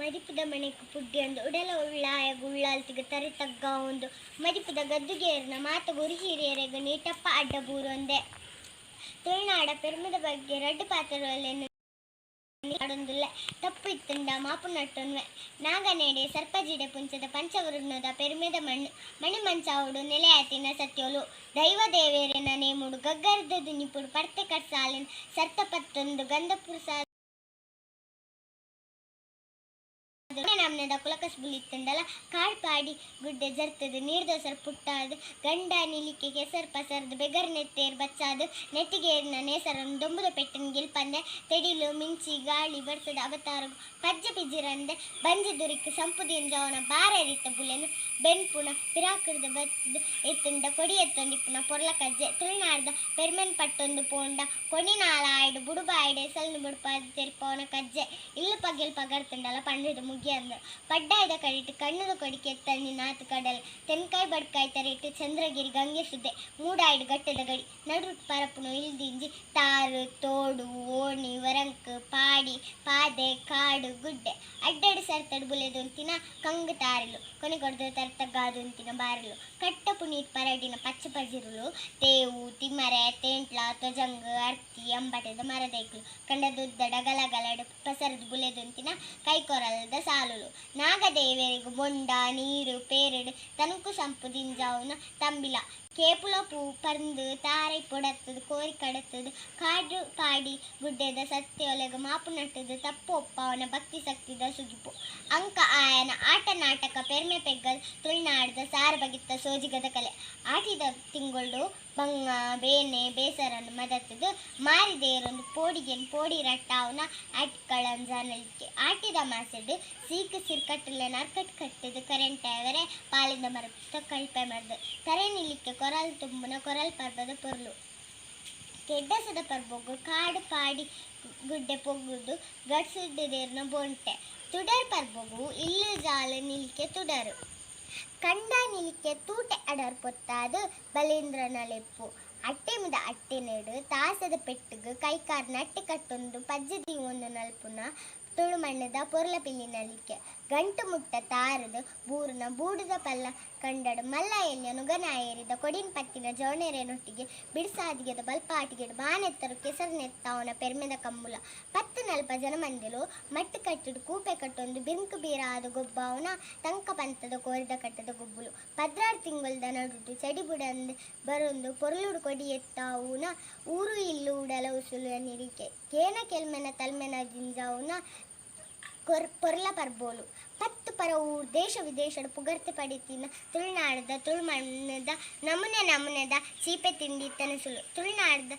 ಮದಿಪುದ ಮಣೆಕ್ ಪುಡ್ಯೊಂದು ಉಡಲ ಉಳ್ಳಾಯಗ್ ಉಳ್ಳಾಲ್ತಿಗ್ ತರೆ ತಗ್ಗಾವೊಂದು ಮದಿಪುದ ಗದ್ದುಗೇರ್ನ ಮಾತ ಗುರು ಹಿರಿಯರೆಗ್ ನೀಟಪ್ಪ ಅಡ್ಡ ಬೂರೊಂದೆ. ತುಳುನಾಡ ಪೆರ್ಮೆದ ಬಗ್ಗೆ ರಡ್ಡ್ ಪಾತೆರೊಲೆನ್ ಪಾಡೊಂದುಲ್ಲೆ. ತಪ್ಪು ಇತ್ತ್ಂಡ ಮಾಪು ನಟ್ಟೊನ್ವೆ. ನಾಗನೇಡೆ ಸರ್ಪಜಿಡೆ ಪುಂಚದ ಪಂಚವರುಣದ ಪೆರ್ಮೆದ ಮಣ್ಣ್ ಮಣಿ ಮಂಚಾವುಡು ನೆಲೆಯಾತಿನ ಸತ್ಯೊಲು. ದೈವ ದೇವೆರೆನ ನೇಮೊಡು ಗಗ್ಗರದ ದುನಿಪುಡು ಪರ್ತೆ ಕಡ್ಸಾಲೆನ್ ಸರ್ತ ಪತ್ತೊಂದು ಗಂಧ ಪುರ್ಸಾದ ನಮೂನೆ ನಮೂನೆದ ಕುಲಕಸುಬುಲು ಇತ್ತ್ಂಡಲ ಕಾಡ್ ಪಾಡಿ ಗುಡ್ಡೆ ಜರ್ತದ್ ನೀರ್ದೊಸರ್ ಪುಟ್ಟಾದ್ ಗಂಡ ನಿಲಿಕೆ ಕೆಸರ್ ಪಸರ್ದ್ ಬೆಗರ್ ನೆತ್ತೆರ್ ಬಚ್ಚಾದ್ ನೆತ್ತಿಗೇರಿನ ನೇಸರನ್ ದೊಂಬುದ ಪೆಟ್ಟ್ನ್ ಗೆಲ್ಪಂದೆ ತೆಡಿಲ್ ಮಿಂಚಿ ಗಾಳಿ ಬರ್ಸದ ಅಬತಾರೊಗು ಪಜ್ಜೆ ಪಿಜಿರಂದೆ ಬಂಜಿ ದುರಿಕ್ ಸಂಪು ದಿಂಜಾವುನ ಬಾರೆರಿತ ಬುಲೆನ್ ಬೆನ್ಪುನ ಪಿರಾಕ್ಡ್ದ್ ಬತ್ತ್ದ್ ಇತ್ತ್ಂಡ ಕೊಡಿ ಎತ್ತೊಂದಿಪ್ಪುನ ಪೊರ್ಲ ಕಜ್ಜೆ ತುಳುನಾಡ್ದ ಪೆರ್ಮೆನ್ ಪಟ್ಟೊಂದು ಪೋಂಡ ಕೊಣಿ ನಾಲಾಯಿಡ್ ಬುಡುಬಾಯಿಡ್ ಎಸಲ್ನ್ ಬುಡ್ಪಾದ್ ತೆರಿಪಾವುನ ಕಜ್ಜೆ ಇಲ್ಲ್ ಪಗೆಲ್ ಪಗರ್ತ್ಂಡಲ ಪಂಡ್ದ್ ಮುಗಿಯಂದ್. ಪಡ್ಡಾಯಿದ ಕಡಿಟ್ ಕಣ್ಣುದ ಕೊಡಿ ಕೆತ್ತಂದಿನಾತ್ ಕಡಲ್, ತೆನ್ಕಾಯಿ ಬಡ್ಕಾಯಿ ತರೆಟ್ ಚಂದ್ರಗಿರಿ ಗಂಗೆ ಸುದೆ, ಮೂಡಾಯಿಡ್ ಗಟ್ಟದ ಗಡಿ, ನಡುಟ್ ಪರಪುನು ಇಲ್ದಿಂಜಿ ತಾರು, ತೋಡು, ಓಣಿ, ವರಂಕ್, ಪಾಡಿ, ಪಾದೆ, ಕಾಡು, ಗುಡ್ಡೆ, ಅಡ್ಡಡ್ ಸರ್ತಡ್ ಬುಲೆದುಂತಿನ ಕಂಗ್ ತಾರಿಲು, ಕೊನೆ ಕೊರ್ದು ತರೆತಗ್ಗಾದುಂತಿನ ಬಾರೆಲು, ಕಟ್ಟ ಪುನೀತ್ ಪರಡಿನ ಪಚ್ಚೆ ಪಜಿರುಲು, ತೇವು, ತಿಮರೆ, ತೇಂಟ್ಲ, ತೊಜಂಗ್, ಅರ್ತಿ, ಅಂಬಟೆದ ಮರದೈಕುಲು, ಕಂಡದುದ್ದಡ ಗಲಗಲಡ್ ಪಸರ್ದ್ ಬುಲೆದುಂತಿನ ಕೈಕೊರಲ್ದ ಸಾಲುಲು, ನಾಗದೇವೆರೆಗ್ ಬೊಂಡ, ನೀರ್, ಪೇರ್ಡ್ ತನುಕು ಸಂಪು ದಿಂಜಾವುನ ತಂಬಿಲ, ಕೇಪುಲ ಪೂ, ಪರ್ಂದ್, ತಾರೈ ಪೊಡತ್ತ್ದ್ ಕೋರಿ ಕಡತ್ತ್ದ್ ಕಾಡ್ ಪಾಡಿ ಗುಡ್ಡೆದ ಸತ್ಯೊಲೆಗ್ ಮಾಪು ನಟ್ಟ್ದ್ ತಪ್ಪು ಒಪ್ಪಾವುನ ಭಕ್ತಿ ಸಗ್ತಿದ ಸುಗಿಪು. ಅಂಕ ಆಯನ ಆಟ ನಾಟಕ ಪೆರ್ಮೆ ಪೆಗ್ಗದ್ ತುಳುನಾಡ್ದ ಸಾರ ಬಗೆತ್ತ ಸೋಜಿಗದ ಕಲೆ. ಆಟಿದ ತಿಂಗೊಲ್ಡು ಬಂಗ ಬೇನೆ ಬೇಸರನ್ ಮದತ್ದ್ ಮಾರಿ ದೇರೊಂದು ಪೋಡಿಗೆನ್ ಪೋಡಿ ರಟ್ಟಾವುನ ಆಟಿಕಳಂಜ ನಲಿಕೆ. ಆಟಿದ ಮಾಸೆಡ್ ಸೀಕ್ ಸಿರ್ಕಟ್ಟುಲೆನ್ ಅರ್ಕಟ್ ಕಟ್ಟ್ದ್ ಕರೆಂಟಾವೆರೆ ಪಾಲೆದ ಮರತ್ತ ಕಳ್ಪೆ ಮರ್ದ್. ತರೆ ನಿಲಿಕೆ ಕೊರಲ್ ತುಂಬುನ ಕೊರಲ್ ಪರ್ಬದ ಪೊರ್ಲು. ಕೆಡ್ಡಸದ ಪರ್ಬೊಗು ಕಾಡ್ ಪಾಡಿ ಗುಡ್ಡೆ ಪೊಗ್ಗುದು ಗಡ್ಸ್ಡ್ ದೇರುನ ಬೋಂಟೆ. ತುಡರ್ ಪರ್ಬೊಗು ಇಲ್ಲ್ ಜಾಲ್ ನಿಲಿಕೆ ತುಡರ್. ಕಂಡ ನಿಲಿಕೆ ತೂಟೆ ಅಡರ್ ಪೊತ್ತಾದ್ ಬಲೀಂದ್ರನ ಲೆಪ್ಪು. ಅಟ್ಟೆಮಿದ ಅಟ್ಟೆನೆಡ್ ತಾಸೆದ ಪೆಟ್ಟ್ಗ್ ಕೈಕಾರ್ ನಟ್ಟೆ ಕಟ್ಟೊಂದು ಪಜ್ಜೆ ದೀವೊಂದು ನಲ್ಪುನ ತುಳುಮಣ್ಣದ ಪೊರ್ಲ ಪಿಲಿ ನಲಿಕೆ. ಗಂಟು ಮುಟ್ಟ ತಾರದ್ ಬೂರುನ ಬೂಡುದ ಪಲ್ಲ ಕಂಡಡ್ ಮಲ್ಲ ಎಲ್ಯ ನುಗನಾಯೆರಿದ ಕೊಡಿನ್ ಪತ್ತಿನ ಜವನೆರೆನೊಟ್ಟಿಗೆ ಬಿರ್ಸಾದಿಗೆದ ಬಲ್ಪಾಟಿಗೆಡ್ ಬಾನೆತ್ತರು ಕೆಸರ್ ನೆತ್ತಾವುನ ಪೆರ್ಮೆದ ಕಂಬುಲ. ಪತ್ತ್ ನಲ್ಪ ಜನಮಂದೆಲು ಮಟ್ಟ್ ಕಟ್ಟ್ ಡ್ ಕೂಪೆ ಕಟ್ಟೊಂದು ಬಿರ್ಂಕ್ ಬೀರಾದ್ ಗೊಬ್ಬಾವುನ ತಂಕ ಪಂತದ ಕೋರಿದ ಕಟ್ಟದ ಗೊಬ್ಬುಲು. 12 ತಿಂಗೊಲ್ದ ನಡುಟು ಚಡಿ ಬುಡಂದೆ ಬರೊಂದು ಪೊರ್ಲುಡು ಕೊಡಿ ಎತ್ತಾವುನ ಊರು ಇಲ್ಲ್ ಉಡಲ ಉಸುಲುದ ನಿರಿಕೆ. ಗೇನ ಕೆಲ್ಮೆನ ತಲ್ಮೆನ ದಿಂಜಾವುನ ಪೊರ್ಲ ಪರ್ಬೊಲು. ಪತ್ತ್ ಪರ ಊರು ದೇಶ ವಿದೇಶಡ್ ಪುಗರ್ತೆ ಪಡೆತಿನ ತುಳುನಾಡ್ದ ತುಳುಮಣ್ಣ್ ದ ನಮೂನೆ ನಮೂನೆದ ಚೀಪೆ ತಿಂಡಿ ತೆನಸುಲು. ತುಳುನಾಡ್ದ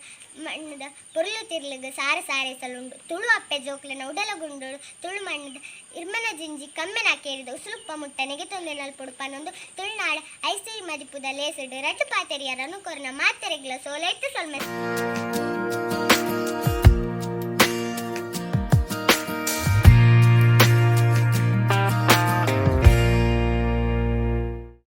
ಮಣ್ಣ್ ದ ಪೊರ್ಲು ತಿರ್ಲ್ ಗ್ ಸಾರ ಸಾರ ಎಸಲುಂಡು. ತುಳು ಅಪ್ಪೆ ಜೋಕ್ಲೆನ ಉಡಲ ಗುಂಡೊಡು ತುಳುಮಣ್ಣ್ ದ ಇರ್ಮೆನ ಜಿಂಜಿ ಕಮ್ಮೆನ ಅಕೇರಿದ ಉಸುಲುಪ್ಪ ಮುಟ್ಟ ನೆಗೆತೊಂದೆ ನಲ್ಪೊಡು ಪನೊಂದು ತುಳುನಾಡ ಐಸಿರಿ ಮದಿಪುದ ಲೇಸ್ ಡ್ ರಡ್ಡ್ ಪಾತೆರಿಯರ ಅನು ಕೊರ್ನ ಮಾತೆರೆಗ್ಲ ಸೋಲೈತ್ ಸೊಲ್ಮೆ.